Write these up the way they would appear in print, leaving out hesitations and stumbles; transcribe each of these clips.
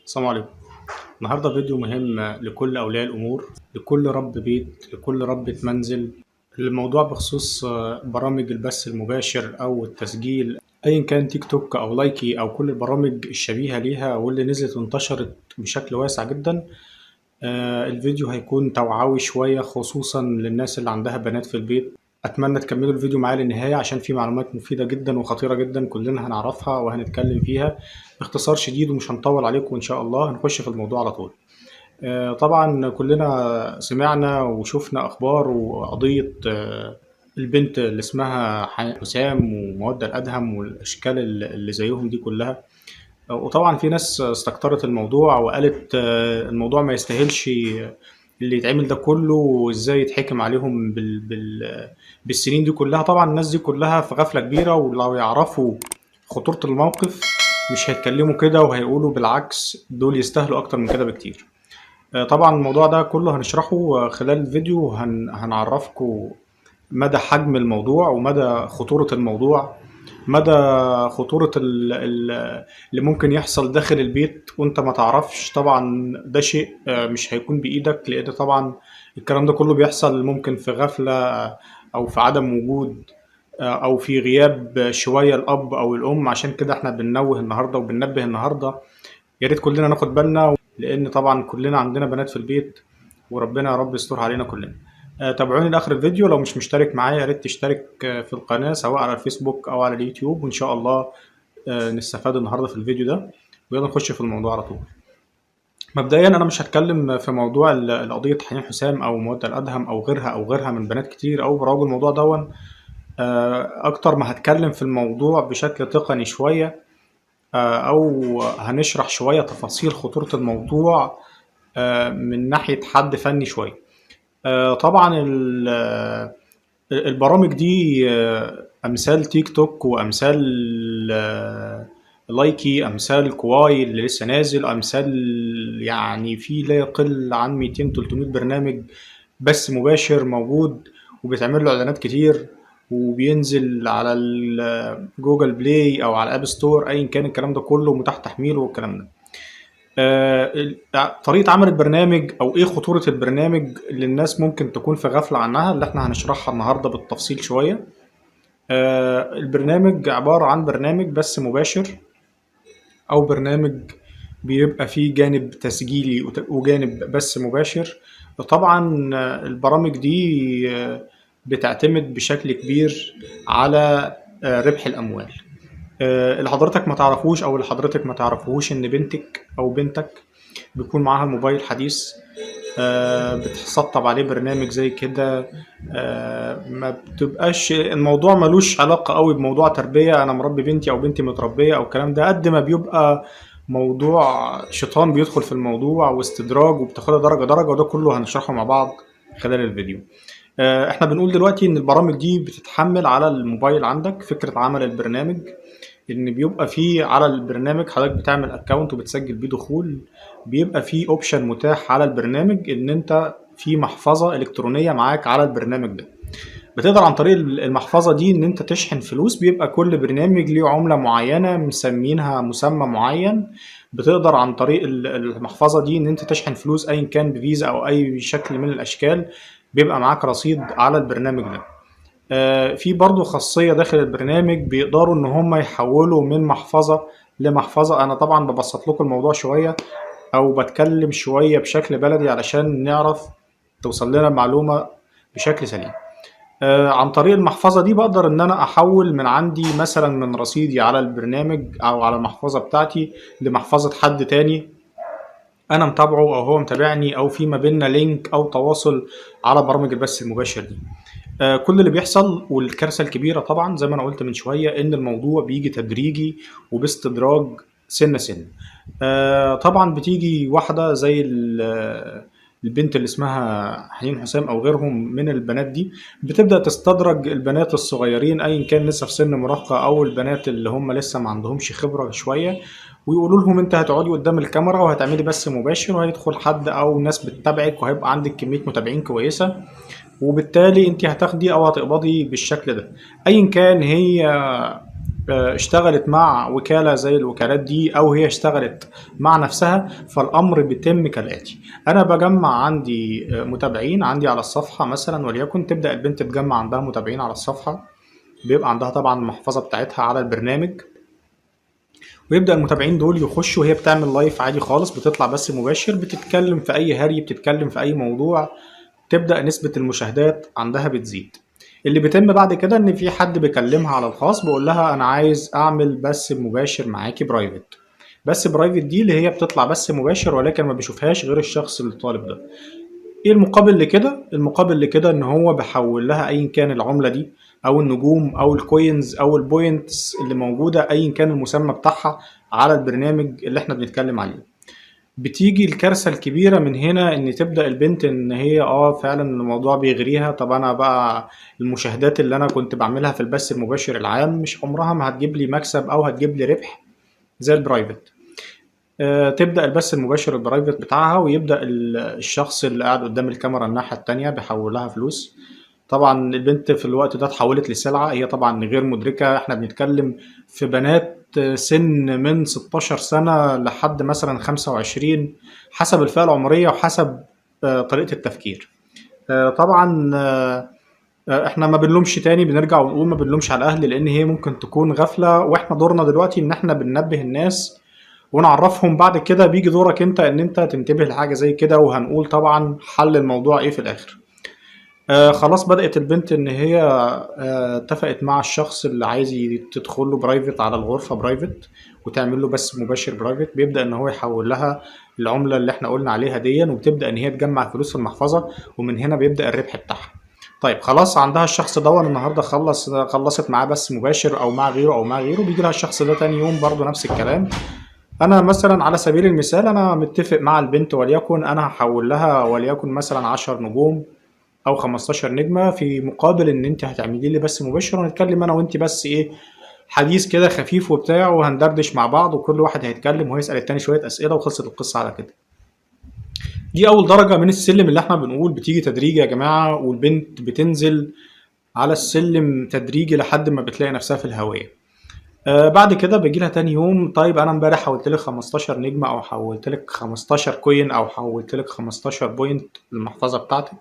السلام عليكم. النهارده فيديو مهم لكل أولياء الأمور، لكل رب بيت، لكل ربة منزل. الموضوع بخصوص برامج البث المباشر أو التسجيل، أيا كان تيك توك أو لايكي أو كل البرامج الشبيهة ليها واللي نزلت وانتشرت بشكل واسع جدا. الفيديو هيكون توعوي شوية، خصوصا للناس اللي عندها بنات في البيت. أتمنى تكملوا الفيديو معايا للنهاية عشان في معلومات مفيدة جدا وخطيرة جدا كلنا هنعرفها وهنتكلم فيها باختصار شديد، ومش هنطول عليكم إن شاء الله، هنخش في الموضوع على طول. طبعا كلنا سمعنا وشفنا أخبار وقضية البنت اللي اسمها حسام ومودة الأدهم والأشكال اللي زيهم دي كلها. وطبعا في ناس استكترت الموضوع وقالت الموضوع ما يستاهلش اللي يتعمل ده كله، وازاي يتحكم عليهم بالسنين دي كلها. طبعا الناس دي كلها في غفلة كبيرة، ولو يعرفوا خطورة الموقف مش هيتكلموا كده وهيقولوا بالعكس دول يستاهلوا أكتر من كده بكتير. طبعا الموضوع ده كله هنشرحه خلال الفيديو، هنعرفكم مدى حجم الموضوع ومدى خطورة الموضوع، مدى خطورة اللي ممكن يحصل داخل البيت وانت ما تعرفش. طبعا ده شيء مش هيكون بإيدك، لأن طبعا الكلام ده كله بيحصل ممكن في غفلة أو في عدم وجود أو في غياب شوية الأب أو الأم. عشان كده احنا بننوه النهاردة وبننبه النهاردة، يا ريت كلنا ناخد بالنا، لأن طبعا كلنا عندنا بنات في البيت، وربنا يا رب يستر علينا كلنا. تابعوني لآخر الفيديو. لو مش مشترك معايا يا ريت تشترك في القناة سواء على الفيسبوك أو على اليوتيوب، وإن شاء الله نستفاد النهاردة في الفيديو ده. ويلا نخش في الموضوع على طول. مبدئيا أنا مش هتكلم في موضوع القضية حنين حسام أو مودة الأدهم أو غيرها أو غيرها من بنات كتير أو براجل الموضوع دون. أكتر ما هتكلم في الموضوع بشكل تقني شوية، أو هنشرح شوية تفاصيل خطورة الموضوع من ناحية حد فني شوية. طبعا البرامج دي، أمثال تيك توك وأمثال لايكي، أمثال كواي اللي لسه نازل، أمثال في لا يقل عن 200-300 برنامج بث مباشر موجود، وبيتعمل له إعلانات كتير، وبينزل على جوجل بلاي أو على ال App Store، أيا كان الكلام ده كله متاح تحميله والكلام ده. طريقة عمل البرنامج أو إيه خطورة البرنامج اللي الناس ممكن تكون في غفلة عنها، اللي إحنا هنشرحها النهاردة بالتفصيل شوية. البرنامج عبارة عن برنامج بث مباشر، أو برنامج بيبقى فيه جانب تسجيلي وجانب بث مباشر. طبعا البرامج دي بتعتمد بشكل كبير على ربح الأموال. اللي حضرتك ما تعرفوش أو اللي حضرتك ما تعرفوش إن بنتك أو بنتك بيكون معاها موبايل حديث، بتسطب عليه برنامج زي كده. ما بتبقاش الموضوع ملوش علاقة قوي بموضوع تربية، أنا مربي بنتي أو بنتي متربية أو الكلام ده، قد ما بيبقى موضوع شيطان بيدخل في الموضوع واستدراج، وبتاخدها درجة درجة، وده كله هنشرحه مع بعض خلال الفيديو. احنا بنقول دلوقتي ان البرامج دي بتتحمل على الموبايل عندك. فكرة عمل البرنامج ان بيبقى فيه على البرنامج حضرتك بتعمل account وبتسجل بيه دخول، بيبقى فيه option متاح على البرنامج ان انت في محفظة الكترونية معاك على البرنامج ده، بتقدر عن طريق المحفظة دي ان انت تشحن فلوس. بيبقى كل برنامج ليه عملة معينة مسمينها مسمى معين، بتقدر عن طريق المحفظة دي ان انت تشحن فلوس ايا كان بفيزا او اي شكل من الاشكال، بيبقى معاك رصيد على البرنامج ده. في برضو خاصية داخل البرنامج بيقدروا ان هم يحولوا من محفظة لمحفظة. انا طبعا ببسط لكم الموضوع شوية او بتكلم شوية بشكل بلدي علشان نعرف توصل لنا المعلومة بشكل سليم. عن طريق المحفظة دي بقدر ان انا احول من عندي مثلا من رصيدي على البرنامج او على المحفظة بتاعتي لمحفظة حد تاني انا متابعه او هو متابعني، او في ما بيننا link او تواصل على برامج البث المباشر دي. كل اللي بيحصل والكارثة الكبيرة طبعا زي ما انا قلت من شوية ان الموضوع بيجي تدريجي وباستدراج سنة سنة. طبعا بتيجي واحدة زي البنت اللي اسمها حنين حسام او غيرهم من البنات دي، بتبدأ تستدرج البنات الصغيرين ايا كان لسه في سن مراهقة او البنات اللي هم لسه ما عندهمش خبرة شوية، ويقولوا لهم انت هتقعدي قدام الكاميرا وهتعملي بث مباشر وهيدخل حد او ناس بتتابعك وهيبقى عندك كمية متابعين كويسة، وبالتالي انت هتاخدي او هتقبضي بالشكل ده. ايا كان هي اشتغلت مع وكالة زي الوكالات دي او هي اشتغلت مع نفسها، فالامر بيتم كالاتي: انا بجمع عندي متابعين عندي على الصفحة مثلا، وليكن تبدأ البنت تجمع عندها متابعين على الصفحة، بيبقى عندها طبعا المحفظة بتاعتها على البرنامج، ويبدأ المتابعين دول يخشوا وهي بتعمل live عادي خالص، بتطلع بس مباشر، بتتكلم في اي هري، بتتكلم في اي موضوع، تبدأ نسبة المشاهدات عندها بتزيد. اللي بيتم بعد كده ان في حد بيكلمها على الخاص بيقول لها انا عايز اعمل بث مباشر معاكي private. بس private دي اللي هي بتطلع بس مباشر ولكن ما بيشوفهاش غير الشخص اللي طالب ده. ايه المقابل لكده؟ المقابل لكده ان هو بيحول لها ايا كان العملة دي او النجوم او ال coins او ال points اللي موجودة ايا كان المسمى بتاعها على البرنامج اللي احنا بنتكلم عليه. بتيجي الكارثة الكبيرة من هنا، ان تبدأ البنت ان هي فعلا الموضوع بيغريها، طب انا بقى المشاهدات اللي انا كنت بعملها في البث المباشر العام مش عمرها ما هتجيب لي مكسب او هتجيب لي ربح زي ال private. تبدأ البث المباشر ال private بتاعها، ويبدأ الشخص اللي قاعد قدام الكاميرا الناحية التانية بيحول لها فلوس. طبعا البنت في الوقت ده اتحولت لسلعة، هي طبعا غير مدركة. احنا بنتكلم في بنات سن من 16 سنة لحد مثلا 25 حسب الفئة العمرية وحسب طريقة التفكير. طبعا احنا ما بنلومش، تاني بنرجع ونقول ما بنلومش على الاهل، لان هي ممكن تكون غفلة، واحنا دورنا دلوقتي ان احنا بننبه الناس ونعرفهم. بعد كده بيجي دورك انت ان انت تنتبه لحاجة زي كده، وهنقول طبعا حل الموضوع ايه في الاخر. خلاص بدأت البنت ان هي اتفقت مع الشخص اللي عايز تدخل له private على الغرفة private وتعمل له بث مباشر private. بيبدأ ان هو يحول لها العملة اللي احنا قلنا عليها دي، وبتبدأ ان هي تجمع فلوس في المحفظة، ومن هنا بيبدأ الربح بتاعها. طيب خلاص عندها الشخص ده النهارده خلصت معاه بث مباشر او مع غيره او مع غيره، بيجي لها الشخص ده تاني يوم برضه نفس الكلام. انا مثلا على سبيل المثال انا متفق مع البنت، وليكن انا هحول لها وليكن مثلا 10 نجوم او 15 نجمة، في مقابل ان انت هتعملي لي بث مباشر ونتكلم انا وانت بس ايه حديث كده خفيف وبتاع، وهندردش مع بعض، وكل واحد هيتكلم وهيسأل التاني شوية اسئلة، وخلصت القصة على كده. دي اول درجة من السلم اللي احنا بنقول بتيجي تدريجي يا جماعة، والبنت بتنزل على السلم تدريجي لحد ما بتلاقي نفسها في الهوية. بعد كده بيجي لها تاني يوم، طيب انا امبارح حولت لك 15 نجمة او حولت لك 15 coin او حولت لك 15 point المحفظة بتاعتك،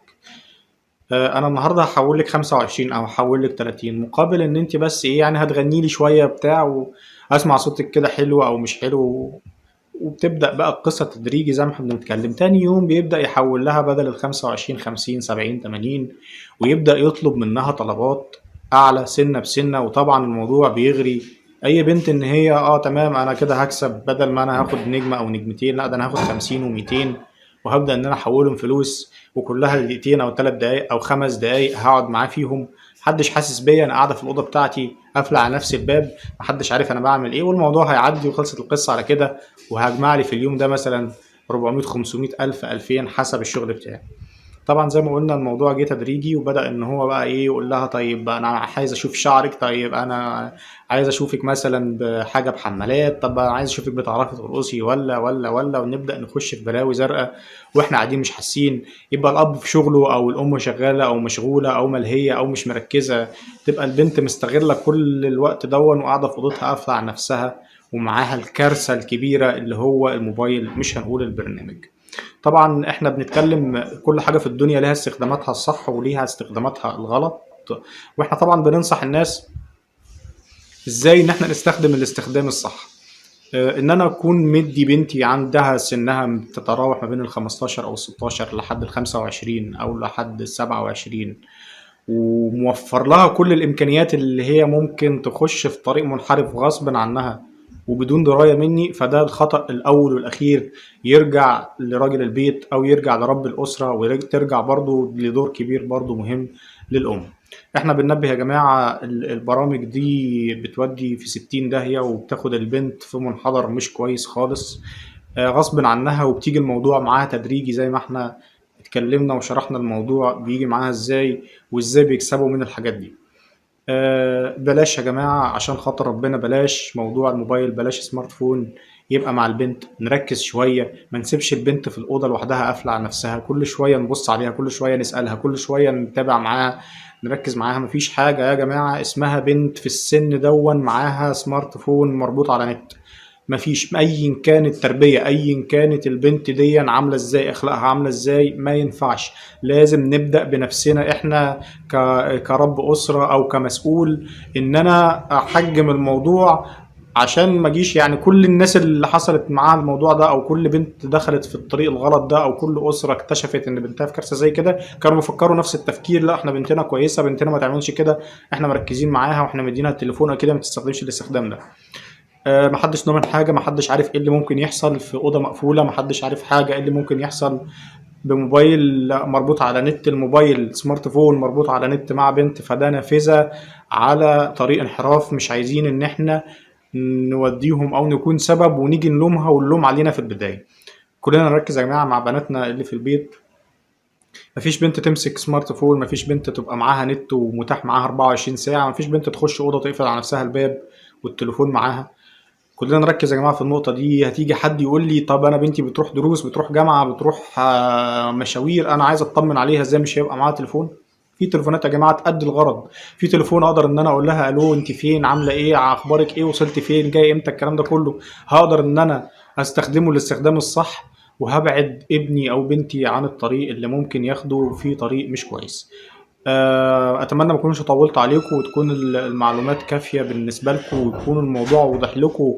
انا النهارده هحول لك 25 او هحول لك 30، مقابل ان انت بس ايه يعني هتغني لي شوية بتاع واسمع صوتك كده حلو او مش حلو. وبتبدا بقى القصة تدريجي زي ما احنا بنتكلم. تاني يوم بيبدا يحول لها بدل ال 25 50 70 80، ويبدا يطلب منها طلبات اعلى سنة بسنة. وطبعا الموضوع بيغري اي بنت ان هي تمام انا كده هكسب، بدل ما انا هاخد نجمه او نجمتين، لا ده انا هاخد 50 و200، وهبدا ان انا احولهم فلوس، وكلها دقيقتين او 3 دقايق او 5 دقايق هقعد معاه فيهم، محدش حاسس بيا، انا قاعدة في الاوضة بتاعتي قافله على نفسي الباب، محدش عارف انا بعمل ايه، والموضوع هيعدي وخلصت القصة على كده، وهجمع لي في اليوم ده مثلا 400 500 1000 2000 حسب الشغل بتاعي. طبعا زي ما قلنا الموضوع جه تدريجي، وبدأ ان هو بقى ايه يقول لها طيب انا عايز اشوف شعرك، طيب انا عايز اشوفك مثلا بحاجة بحمالات، طب انا عايز اشوفك بتعرفي ترقصي ولا ولا ولا، ونبدأ نخش في بلاوي زرقاء واحنا قاعدين مش حاسين. يبقى الاب في شغله او الام شغالة او مشغولة او ملهيه او مش مركزه، تبقى البنت مستغله كل الوقت دون وقاعدة في اوضتها قافله على نفسها، ومعاها الكارثة الكبيرة اللي هو الموبايل، مش هنقول البرنامج. طبعا احنا بنتكلم كل حاجة في الدنيا لها استخداماتها الصح وليها استخداماتها الغلط، واحنا طبعا بننصح الناس ازاي ان احنا نستخدم الاستخدام الصح. ان انا اكون مدي بنتي عندها سنها تتراوح ما بين ال 15 او ال 16 لحد ال 25 او لحد ال 27، وموفر لها كل الامكانيات اللي هي ممكن تخش في طريق منحرف غصب عنها وبدون دراية مني، فده الخطأ الأول والأخير يرجع لراجل البيت أو يرجع لرب الأسرة، وترجع برضو لدور كبير برضو مهم للأم. احنا بننبه يا جماعة، البرامج دي بتودي في 60 داهية، وبتاخد البنت في منحدر مش كويس خالص، غصب عنها، وبتيجي الموضوع معاها تدريجي زي ما احنا اتكلمنا وشرحنا الموضوع بيجي معاها ازاي وازاي بيكسبوا من الحاجات دي. بلاش يا جماعة عشان خاطر ربنا، بلاش موضوع الموبايل، بلاش smart phone. يبقى مع البنت، نركز شوية، ما نسيبش البنت في الأوضة لوحدها قافلة على نفسها، كل شوية نبص عليها، كل شوية نسألها، كل شوية نتابع معاها، نركز معاها. مفيش حاجة يا جماعة اسمها بنت في السن دون معاها smart phone مربوط على نت، مفيش. ايا كانت التربية، ايا كانت البنت دي عاملة ازاي، اخلاقها عاملة ازاي، ما ينفعش. لازم نبدأ بنفسنا احنا كرب أسرة او كمسؤول، ان انا احجم الموضوع عشان ما اجيش يعني كل الناس اللي حصلت معاها الموضوع ده، او كل بنت دخلت في الطريق الغلط ده، او كل اسره اكتشفت ان بنتها في كارثة زي كده، كانوا بيفكروا نفس التفكير، لا احنا بنتنا كويسة، بنتنا ما تعملش كده، احنا مركزين معاها واحنا مدينها التليفون كده، ما تستخدمش الاستخدام ده. محدش ضامن حاجة، محدش عارف ايه اللي ممكن يحصل في اوضة مقفولة، محدش عارف حاجة ايه اللي ممكن يحصل بموبايل مربوط على نت، الموبايل smart phone مربوط على نت مع بنت، فده نافذة على طريق انحراف. مش عايزين ان احنا نوديهم او نكون سبب ونيجي نلومها واللوم علينا في البداية. كلنا نركز يا جماعة مع بناتنا اللي في البيت، مفيش بنت تمسك smart phone، مفيش بنت تبقى معاها نت ومتاح معاها 24 ساعة، مفيش بنت تخش أوضة تقفل على نفسها الباب والتليفون معاها. كلنا نركز يا جماعة في النقطة دي. هتيجي حد يقول لي طب أنا بنتي بتروح دروس، بتروح جامعة، بتروح مشاوير، أنا عايز أطمن عليها إزاي مش هيبقى معاها تليفون؟ في تليفونات يا جماعة تأدي الغرض، في تليفون أقدر إن أنا أقول لها ألو أنت فين، عاملة إيه، أخبارك إيه، وصلت فين، جاي إمتى، الكلام ده كله هقدر إن أنا أستخدمه الاستخدام الصح، وهبعد ابني أو بنتي عن الطريق اللي ممكن ياخده في طريق مش كويس. اتمنى ما اكونش طولت عليكم، وتكون المعلومات كافيه بالنسبة لكم، ويكون الموضوع واضح لكم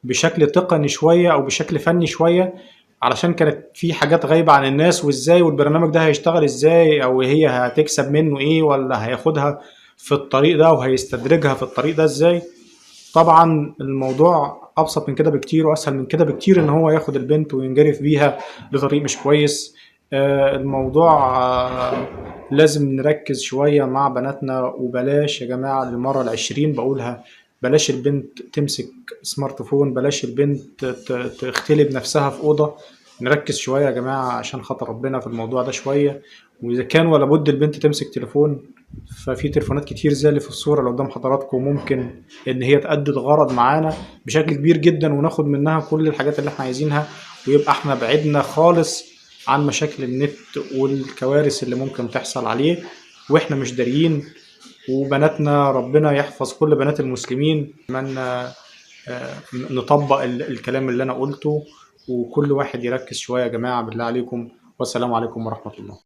بشكل تقني شوية او بشكل فني شوية، علشان كانت في حاجات غايبة عن الناس، وازاي والبرنامج ده هيشتغل ازاي، او هي هتكسب منه ايه، ولا هياخدها في الطريق ده وهيستدرجها في الطريق ده ازاي. طبعا الموضوع ابسط من كده بكتير واسهل من كده بكتير ان هو ياخد البنت وينجرف بيها لطريق مش كويس. الموضوع لازم نركز شوية مع بناتنا، وبلاش يا جماعة للمرة 20 بقولها، بلاش البنت تمسك smart phone، بلاش البنت تختلي بنفسها في أوضة. نركز شوية يا جماعة عشان خاطر ربنا في الموضوع ده شوية. وإذا كان ولا بد البنت تمسك تليفون، ففي تليفونات كتير زي اللي في الصورة اللي قدام حضراتكم ممكن إن هي تأدي الغرض معانا بشكل كبير جدا، وناخد منها كل الحاجات اللي احنا عايزينها، ويبقى احنا بعدنا خالص عن مشاكل النت والكوارث اللي ممكن تحصل عليه واحنا مش داريين. وبناتنا ربنا يحفظ كل بنات المسلمين. اتمنى نطبق الكلام اللي انا قلته، وكل واحد يركز شوية يا جماعة بالله عليكم. والسلام عليكم ورحمة الله.